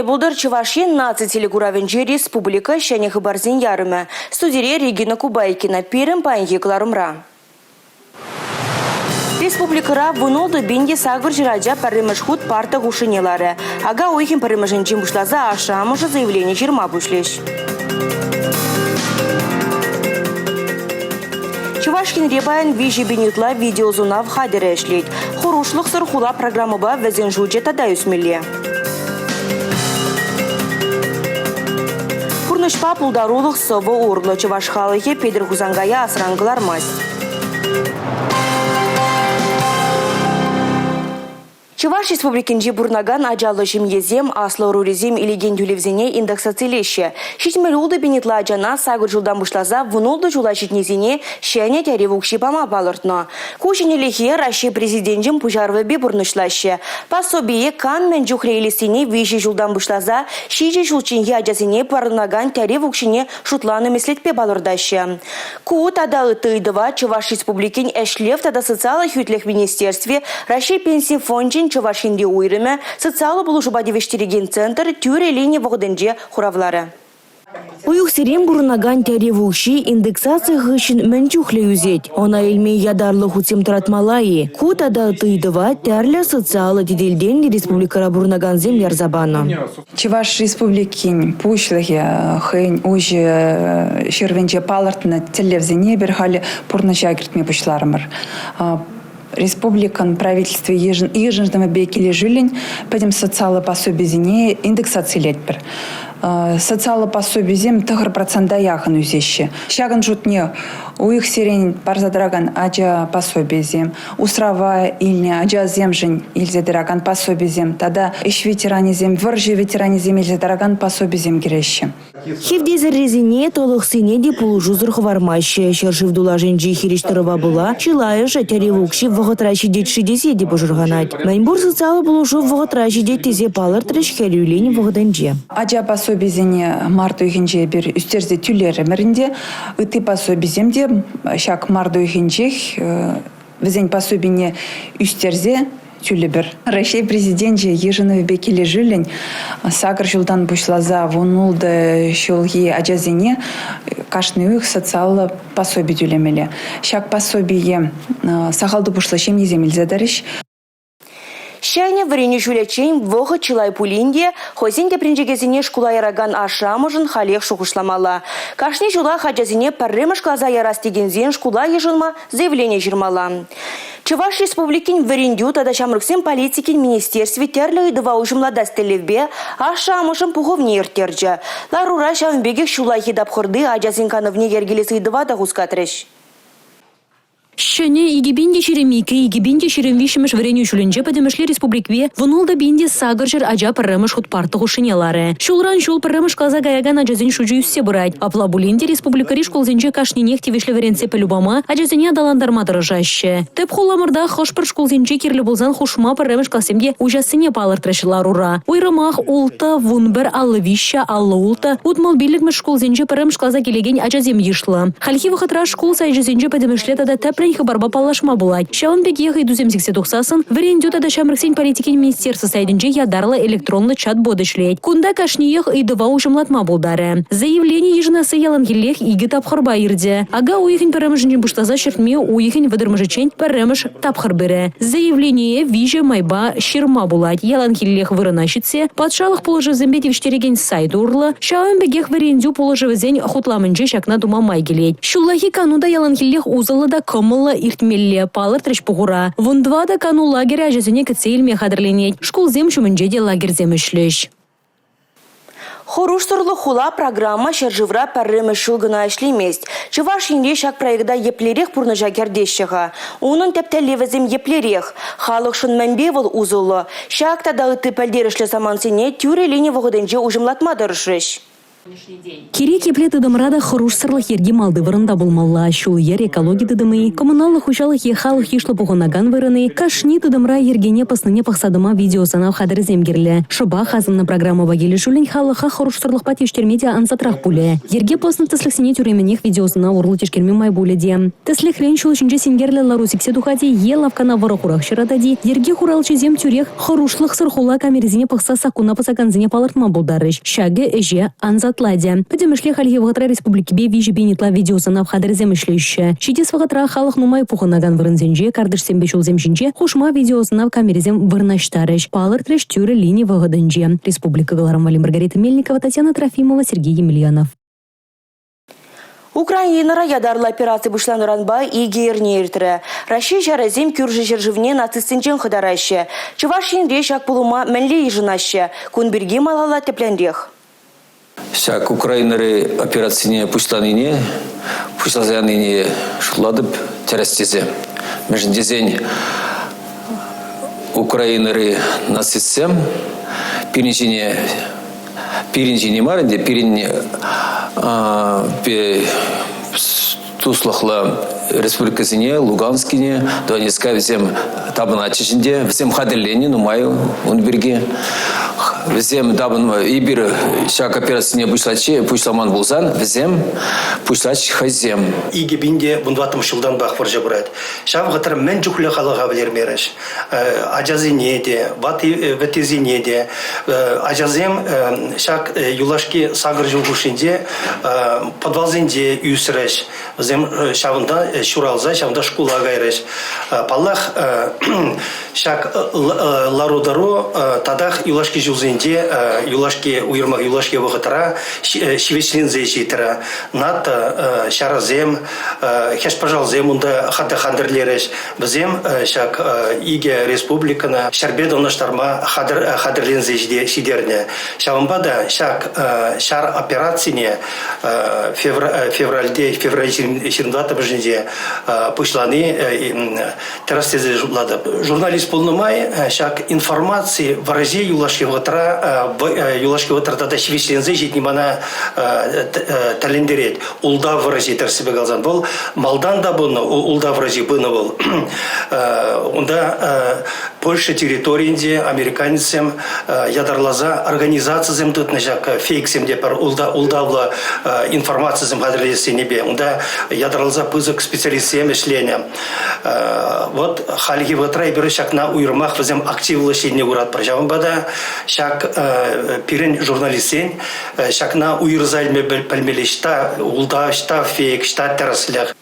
Кӗтне пултӑр Чӑваш Ен наци телекуравӗнчи республика ҫӗнӗ хыпарсен ярӑмӗ. Студире Регина Кубайкина пирӗн паянхи кӑларӑмра. Республикӑра 16 пин те 800 ача пӗрремӗш хут парта хушшине ларӗ. Ака уйӑхӗн пӗрремӗшӗнчен пуҫласа ашшӗ-амӑшӗ заявлени ҫырма пуҫлӗҫ. Чӑваш Енре паян 3 пин ытла видеосӑнав хатӗрӗ ӗҫлет. Хӑрушлӑхсӑр хула программӑпа вӗсен шучӗ тата ӳсмелле. Пурнӑҫпа пултарулӑх сӑвӑ урлӑ чӑваш халӑхӗ Петӗр Хусанкая асран кӑлармасть. Чӑваш Республикинче пурӑнакан ачаллӑ ҫемьесем аслӑ ӑрурисем илекен тӳлевсене индексацилеҫҫӗ. 76 пин ытла ачана сакӑр ҫултан пуҫласа 16 ҫула ҫитнисене ҫӗнӗ тӗрев укҫи пама палӑртнӑ. Ку ҫӗнӗлӗхе Раҫҫей Президенчӗн пуҫарӑвӗпе пурнӑҫлаҫҫӗ. Пособие кам мӗн чухлӗ илессине виҫӗ ҫултан пуҫласа ҫичӗ ҫулчченхи ачасене парӑнакан тӗрев укҫине шутланӑ меслетпе палӑртаҫҫӗ. Ку тата ытти ыйтӑва Чӑваш Республикин Ӗҫлев тата социаллӑ хӳтлӗх министерстви, Раҫҫей Пенси фончӗн Чӑваш Енри уйрӑмӗ, социаллӑ пулӑшупа тивӗҫтерекен центр тӳрӗ лини вӑхӑтӗнче хуравларӗ. Уйӑхсерен пурӑнакан тӗрев укҫи индексаци хыҫҫӑн мӗн чухлӗ ӳсет? Ӑна илме ятарлӑ хутсем тӑратмалла-и? Ку тата ытти ыйтӑва тӗрлӗ социаллӑ тетелтен республикӑра пурӑнакансем ярса панӑ. Чӑваш Республикин Пуҫлӑхӗ хӑйӗн уҫӑ ҫырӑвӗнче палӑртнӑ тӗллевсене эпир халӗ пурнӑҫа кӗртме пуҫларӑмӑр. Республикӑн правительстви йышӑнӑвӗпе килӗшӳллӗн пӗтӗм социаллӑ пособисене индексацилетпӗр. Социаллӑ пособисем 9% яхӑн ӳсеҫҫӗ. Ҫакӑн шутне уйӑхсерен парса тӑракан ача пособийӗсем, усрава илнӗ ачасемшӗн илсе тӑракан пособисем тата ӗҫ ветеранӗсем, вӑрҫӑ ветеранӗсем илсе тӑракан пособисем кӗреҫҫӗ. Хевтесӗррисене, тӑлӑхсене те пулӑшусӑр хӑвармаҫҫӗ. Ҫӗршыв тулашӗнчи хирӗҫ-тӑрӑва пула чылайӑшӗ тӗрев укҫи вӑхӑтра ҫитет-ши тесе те пӑшӑрханать. Мӗнпур социаллӑ пулӑшу вӑхӑтра ҫитет тесе палӑртрӗҫ хӗрӳ лини вӑхӑтӗнче. Ача пособисене март уйӑхӗнче эпир ӳстерсе тӳлерӗмӗр ӗнтӗ. Ытти пособисем те ҫак март уйӑхӗнчех вӗсен пособине ӳстерсе тӳлӗпӗр. Раҫҫей Президенчӗ йышӑнӑвӗпе килӗшӳллӗн сакӑр ҫултан пуҫласа 16 ҫулхи ачасене кашни уйӑх социаллӑ пособи тӳлемелле. Ҫак пособие сахал тупӑшлӑ ҫемьесем илсе тӑрӗҫ. Ҫӗнӗ вӗренӳ ҫулӗччен вӑхӑт чылай пулин те хӑйсен тӗпренчӗкӗсене шкула яракан ашшӗ-амӑшӗн халех шухӑшламалла. Кашни ҫулах ачасене пӗрремӗш класа ярас текенсен шкула йышӑнма заявлени ҫырмалла. Чӑваш Республикин Вӗрентӳ тата ҫамрӑксен политикин министерстви тӗрлӗ ыйтӑва уҫӑмлатас тӗллевпе ашшӗ-амӑшӗн пухӑвне ирттерчӗ. Ларура ҫавӑн пекех ҫуллахи тапхӑрти ачасен канӑвне йӗркелес ыйтӑва та хускатрӗҫ. Ҫӗнӗ 2022 2023 вӗренӳ ҫулӗнче пӗтӗмӗшле республикипе 16 пин те 800 ача пӗрремӗш хут парта хушшине ларӗ. Ҫулран ҫул пӗрремӗш класа каякан ачасен шучӗ ӳссе пырать. Апла пулин те республикӑри шкулсенче кашнинех тивӗҫлӗ вӗрентсе пӗлӳ пама, ачасене аталантарма тӑрӑшаҫҫӗ. Тӗп хуламӑрта хӑш-пӗр шкулсенче кирлӗ пулсан хушма пӗрремӗш классем те уҫассине палӑртрӗҫ ларура. Уйрӑмах улттӑ, 11, 53, 56, 65-мӗш шкулсенче пӗрремӗш класа килекен ачасем йышлӑ. Хальхи вӑхӑтра шкул сайчӗсенче пӗтӗмӗшле тата тӗплӗн хыпарпа паллашма пулать. Ҫавӑн пекех ыйтусем сиксе тухсассӑн Вӗрентӳ тата ҫамрӑксен политикин министерство сайтӗнче ятарлӑ электронлӑ чат-бот ӗҫлет. Кунта кашниех ыйтӑва уҫӑмлатма пултарӗ. Заявлени йышӑнасси яланхиллех икӗ тапхӑрпа иртӗ. Ака уйӑхӗн пӗрремӗшӗнчен пуҫласа ҫӗртме уйӑхӗн вӑтӑрмӗшӗччен пӗрремӗш тапхӑр пырӗ. Заявление виҫӗ майпа ҫырма пулать. Яланхиллех вырӑна ҫитсе патшалӑх пулӑшӑвӗсемпе тивӗҫтерекен сайт урлӑ, ҫавӑн пекех вӗрентӳ пулӑшӑвӗсен хутламӗнче ҫакна тума май килет. Ҫуллахи кану та яланхиллех усӑллӑ та кӑмӑллӑ иртмелле, палӑртрӗҫ пухура. 14 кану лагерӗ ачасене кӗтсе илме хатӗрленет. Шкулсем ҫумӗнче те лагерьсем ӗҫлӗҫ. Хӑрушсӑрлӑх хула программа ҫӗршывра пӗрремӗш ҫул кӑна ӗҫлемест. Чӑваш Енре ҫак проекта еплерех пурнӑҫа кӗртеҫҫӗ-ха? Унӑн тӗп тӗллевӗсем еплерех? Халӑхшӑн мӗнпе вӑл усӑллӑ? Ҫак тата ытти пӗлтерӗшлӗ самантсене тӳрӗ лини вӑхӑтӗнче уҫӑмлатма тӑрӑшрӗҫ. Кирек епле тытӑмра та хӑрушсӑрлӑх йӗрки малти вырӑнта пулмалла. Ҫул-йӗр, экологи тытӑмӗ-и, коммуналлӑ хуҫалӑх е халӑх йышлӑ пухӑнакан вырӑн-и, кашни тытӑмра йӗркене пӑснине пӑхса тӑма видеосӑнав хатӗрӗсем кирлӗ. Шӑпах асӑннӑ программӑпа килӗшӳллӗн халӑха хӑрушсӑрлӑхпа тивӗҫтерме те ансатрах пулӗ. Йӗрке пӑснӑ тӗслӗхсене тӳрремӗнех видеосӑнав урлӑ тишкерме май пулӗ те. Тӗслӗхрен, ҫул ҫинче синкерлӗ лару сиксе тухать-и е лавккана вӑрӑ-хурах ҫаратать-и, йӗрке хуралҫисем тӳрех Хӑрушлӑхсӑр хула камерисене пӑхса саккуна пӑсакансене палӑртма пултарӗҫ. Ҫакӑ ӗҫе ансатлатӗ. Пӗтӗмӗшле хальхи вӑхӑтра республикипе 3000 ытла видеосӑнав хатӗрӗсем ӗҫлеҫҫӗ. Ҫитес вӑхӑтра халӑх нумай пухӑнакан вырӑнсенче, картишсемпе ҫулсем ҫинче хушма видеосӑнав камерисем вырнаҫтарӗҫ, палӑртрӗҫ тӳрӗ лини вӑхӑтӗнче. Республика кӑларӑм валли Маргарита Мельникова, Татьяна Трофимова, Сергей Емельянов. Украинӑра ятарлӑ операци пуҫланӑранпа икӗ эрне иртрӗ. Раҫҫей ҫарӗсем кӳршӗ ҫӗршывне нацистсенчен хӑтараҫҫӗ. Чӑваш Енре ҫак пулӑма мӗнле йышӑнаҫҫӗ? Кун пирки малалла тӗплӗнрех. Ҫак Украинӑри операцине пуҫланине, пуҫласа янине шутлатӑп тӗрӗс тесе. Мӗншӗн тесен Украинӑри нацистсем пирӗн ҫине Пирӗн ҫине мар ӗнтӗ, пирӗн туслӑхлӑ республикӑсене, Луганскине, Донецка вӗсем тапӑнатчӗҫ ӗнтӗ. Вӗсем хатӗрленнӗ нумай ун пирки. Вӗсем тапӑнма эпир ҫак операцине пуҫламан пулсан, вӗсем пуҫлаҫ хӑйсем. 2014 ҫултанпах вӑрҫӑ пырать. Ҫав вӑхӑтра мӗн чухлӗ халӑха вӗлермерӗҫ. Ачасене те, ваттисене те, Ачасем ҫак юлашки сакӑр ҫул хушшинче подвалсенче ӳсрӗҫ. Вӗсем ҫавӑнта ҫуралса ҫавӑнта шкула кайрӗҫ. Паллах, ҫак лару-тӑру татах юлашки ҫулсенче, юлашки уйрӑмах юлашки вӑхӑтра ҫивӗчленсе ҫитрӗ. НАТО ҫарӗсем, хӗҫ-пӑшалсем унта хатӗрлерӗҫ. Вӗсем ҫак икӗ республикӑна ҫӗрпе танлаштарма хатӗрленсе ҫитернӗ. Ҫавӑнпа та ҫак ҫар операцине февральте, февраль 24-мӗшӗнче пуҫлани тӗрӗс тесе шутлатӑп. Журналист пулнӑ май ҫак информаци вӑрҫи юлашки вӑхӑтра юлашки вӑхӑтра тата ҫивӗчленсе ҫитни мана тӗлӗнтерет. Ултав вӑрҫи тӗрӗссипе каласан вӑл малтан та пынӑ, ултав вӑрҫи пынӑ вӑл. Унта Польша территорийӗнче американецсем ятарласа организацисем тытнӑ ҫак фейксем те пӗр ултавлӑ информацисем хатӗрлес енӗпе. Унта ятарласа пысӑк специалистсем ӗҫленӗ. Вот хальхи вӑхӑтра эпир ҫакна уйрӑмах вӗсем активлӑ ӗҫленине куратпӑр. Ҫавӑнпа та ҫак пирӗн журналистсен Ҫакна уйӑрса илме пӗлмелле, ӑҫта ултав, ӑҫта фейк, ӑҫта тӗрӗслӗх.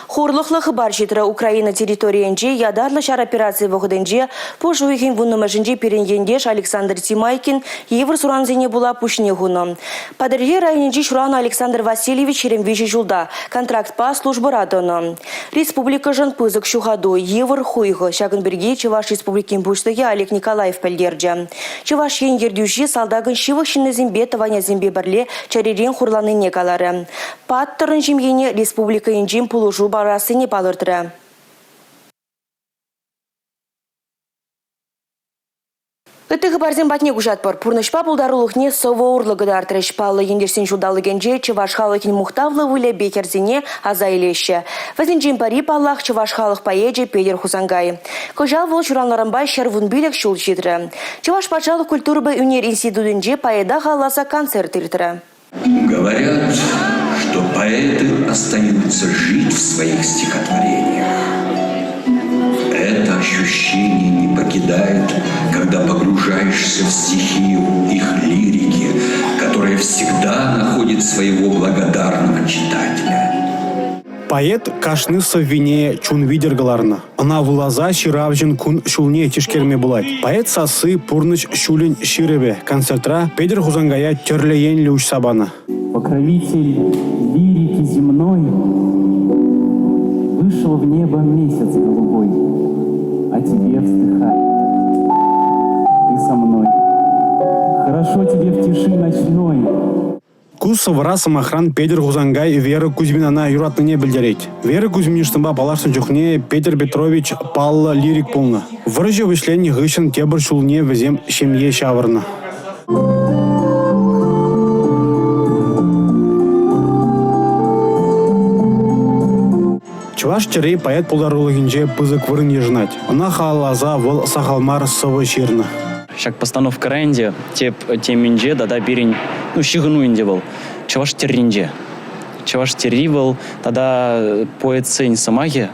Хурлӑхлӑ хыпар ҫитрӗ Украина территорийӗнче ятарлӑ ҫар операцийӗ вӑхӑтӗнче пуш уйӑхӗн вуннӑмӗшӗнче пирӗн ентеш Александр Тимайкин йывӑр сурансене пула пуҫне хунӑ. Патӑрьел районӗнчи ҫуралнӑ Александр Васильевич 23 ҫулта контрактпа службӑра тӑнӑ. Республикӑшӑн пысӑк ҫухату, йывӑр хуйхӑ. Ҫакӑн пирки Чӑваш Республикин Пуҫлӑхӗ Олег Николаев пӗлтерчӗ. Чӑваш Ен ертӳҫи салтакӑн ҫывӑх ҫыннисемпе тӑванӗсемпе пӗрле чӗререн хурланнине каларӗ. Паттӑрӑн ҫемйине республика енчен пулӑшу парассине палӑртрӗ. Ытти хыпарсем патне куҫатпӑр. Пурнӑҫпа пултарулӑхне сӑвӑ урлӑ кӑтартрӗҫ. Паллӑ ентешсен ҫулталӑкӗнче чӑваш халӑхӗн мухтавлӑ ывӑлӗпе хӗрсене аса илеҫҫӗ. Вӗсенчен пӗри, паллах, чӑваш халӑх поэчӗ Петӗр Хусанкай. Кӑҫал вӑл ҫуралнӑранпа 115 ҫул ҫитрӗ. Чӑваш патшалӑх культурӑпа ӳнер институтӗнче поэта халалласа концерт иртрӗ. Говорят, что поэты остаются жить в своих стихотворениях. Это ощущение не покидает, когда погружаешься в стихию их лирики, которая всегда находит своего благодарного читателя. Поэт кашни сӑввине чун витӗр кӑларнӑ. Ӑна вуласа ҫыравҫӑн кун ҫулне тишкерме пулать. Поэт сасси пурнӑҫ ҫулӗн ҫырӑвӗ концертра Петӗр Хусанкая тӗрлӗ енлӗ уҫса панӑ. Покровитель лирики земной Вышел в небо месяц голубой, О тебе вздыхает. Ты со мной. Хорошо тебе в тиши ночной. Ку сӑвӑра, сӑмахран, Петӗр Хусанкай Вера Кузьминана юратнине пӗлтерет. Вера Кузьминичнӑпа паллашнӑ чухне Петӗр Петрович паллӑ лирик пулнӑ. Вӑрҫӑ вӗҫленнӗ хыҫҫӑн тепӗр ҫулне вӗсем ҫемье ҫавӑрнӑ. Чӑваш тӗрри поэт пултарулӑхӗнче пысӑк вырӑн йышӑнать. Ӑна халалласа вӑл сахал мар сӑвӑ ҫырнӑ. Ҫак постановкӑра ӗнтӗ тӗп теминче тата пирӗн ну, ҫыхӑну ӗнтӗ вӑл чӑваш тӗрринче. Чӑваш тӗрри вӑл тата поэтсен сӑмахӗ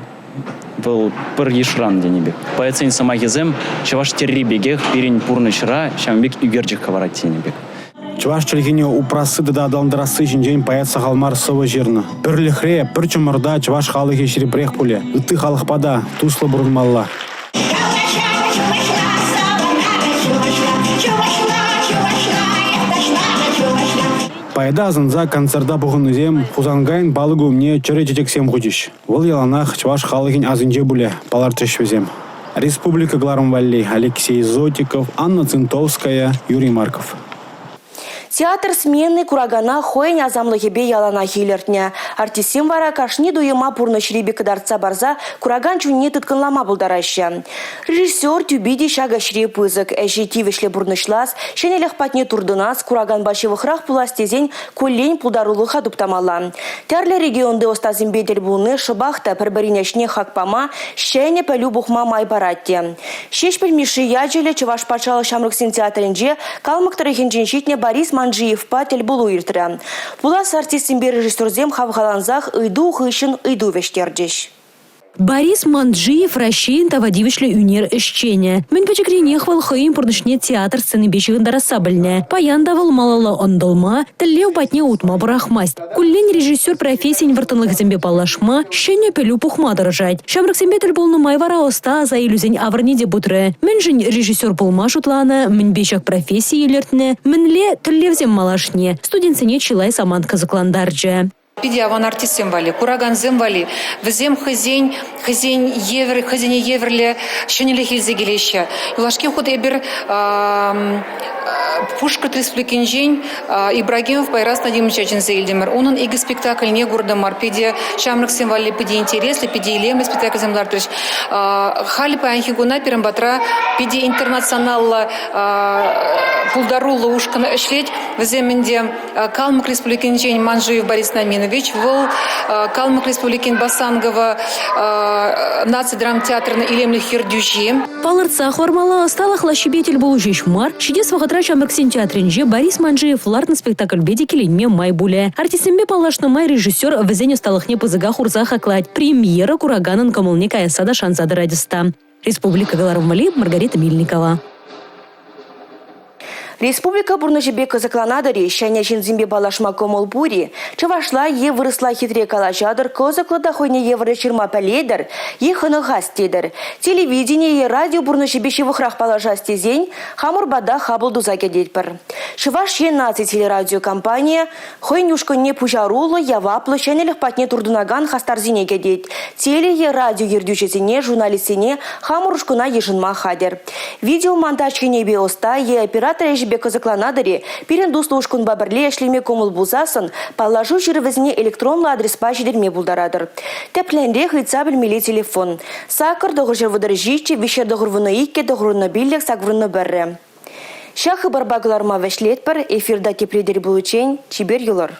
вӑл пӗр йышран тенӗ пек. Поэтсен сӑмахӗсем чӑваш тӗрри пекех пирӗн пурнӑҫра ҫавӑн пек ӳкерчӗк хӑварать тенӗ пек. Чӑваш чӗлхине упрасси тата аталантарасси ҫинчен поэт сахал мар сӑвӑ ҫырнӑ. Пӗрлӗхре, пӗр чӑмӑрта чӑваш халӑхӗ ҫирӗпрех пулӗ. Ытти халӑхпа та туслӑ пурӑнмалла. Поэта асӑнса концерта пухӑннисем Хусанкайӑн палӑкӗ умне чӗрӗ чечексем хучӗҫ. Вӑл яланах чӑваш халӑхӗн асӗнче пулӗ, палӑртрӗҫ вӗсем. Республика кӑларӑм валли Алексей Зотиков, Анна Цинтовская, Юрий Марков. Театр сменни куракана хӑйӗн асамлӑхӗпе яланах илӗртнӗ. Артистсем вара кашни туйӑма пурнӑҫри пек кӑтартса парса куракан чунне тыткӑнлама пултараҫҫӗ. Режиссер тӳпи те ҫак ӗҫре пысӑк. Ӗҫе тивӗҫлӗ пурнӑҫлас, ҫӗнӗлӗх патне туртӑнас, кураканпа ҫывӑхрах пулас тесен куллен пултарулӑха туптамалла. Тӗрлӗ регионти ӑстасемпе тӗл пулни шӑпах та пӗр-пӗрин ӗҫне хак пама, ҫӗнӗ пӗлӳ пухма май парать те. Ҫеҫпӗл Мишши ячӗллӗ Чӑваш патшалӑх ҫамрӑксен театрӗнче Калмӑк тӑрӑхӗнчен ҫитнӗ Борис Манджиевпа тӗлпулу иртрӗ. Пулас артистсемпе режиссерсем хавхалансах ыйту хыҫҫӑн ыйту вӗҫтерчӗҫ. Борис Манджиев Раҫҫейӗн тава тивӗҫлӗ ӳнер ӗҫченӗ. Мӗн пӗчӗкренех вӑл хӑйӗн пурнӑҫне театр сценипе ҫыхӑнтарасса пӗлнӗ. Паян та вӑл малалла ӑнтӑлма, тӗллев патне утма пӑрахмасть. Куллен режиссер профессийӗн вӑрттӑнлӑхӗсемпе паллашма, ҫӗнӗ пӗлӳ пухма тӑрӑшать. Ҫамрӑксемпе тӗл пулнӑ май вара ӑста аса илӳсен авӑрне те путрӗ. Мӗншӗн режиссер пулма шутланӑ, мӗнпе ҫак професси илӗртнӗ, мӗнле тӗллевсем малашне? Студентсене чылай самант кӑсӑклантарчӗ. Питӗ аван артистсем валли, куракансем валли. Вӗсем хӑйсен хӑйсен евӗр хӑйсене евӗрлӗ ҫӗнӗлӗх илсе килеҫҫӗ. Юлашки хут эпир Пушкӑрт Республикинчен Ибрагимов Байрас Надимовича чӗнсе илтӗмӗр. Унӑн икӗ спектакльне куртӑмӑр. Питӗ ҫамрӑксем валли питӗ интереслӗ, питӗ илемлӗ спектакльсем лартрӗҫ. Халӗ паянхи куна пирӗн патра питӗ интернационаллӑ пултаруллӑ ушкӑн ӗҫлет. Вӗсем ӗнтӗ Калмӑк Республикинчен Манжиев Борис Наминович, вӑл Калмӑк Республикин Басангово наци драмтеатрӗн илемлӗх ертӳҫи. Палӑртса хӑвармалла, ӑсталӑх лаҫҫипе тӗл пулу ҫеҫ мар, ҫитес вӑхӑтра Ҫамрӑксен театрӗнче Борис Манжиев лартнӑ спектакльпе те киленме май пулӗ. Артистсемпе паллашнӑ май режиссер вӗсен ӑсталӑхне пысӑка хурса хаклать. Премьера кураканӑн кӑмӑлне каясса та шанса тӑрать ӑста. Республика кӑларӑмли Маргарита Мельникова. Республика пурнӑҫӗпе кӑсӑкланатӑр-и, ҫӗнӗ ҫынсемпе паллашма кӑмӑл пур-и, чӑвашла е вырӑсла хитре калаҫатӑр, кӑсӑклӑ та хӑйне евӗрлӗ ҫырма пӗлетӗр е хӑнӑхас тетӗр. Телевидени е радио пурнӑҫӗпе ҫывӑхрах паллашас тесен хамӑр пата хапӑл туса кӗтетпӗр. Чӑваш Ен наци телерадиокомпанийӗ Хӑйӗн ушкӑнне пуҫаруллӑ, яваплӑ, ҫӗнӗлӗх патне туртӑнакан хастарсене кӗтет. Теле е радио ертӳҫисене, журналистсене хамӑр ушкӑна йышӑнма хатӗр. Видеомонтаж енӗпе ӑста е оператор ӗҫӗпе кӑсӑкланатӑр-и, пирӗн туслӑ ушкӑнпа пӗрле ӗҫлеме кӑмӑл пулсассӑн паллашу ҫырӑвӗсене электронлӑ адреспа ҫитерме пултаратӑр. Тӗплӗнрех ыйтса пӗлмелли телефон 8 937 392 95 81. Ҫак хыпарпа кӑларма вӗҫлетпӗр. Эфирта тепре тӗл пуличчен чипер юлӑр.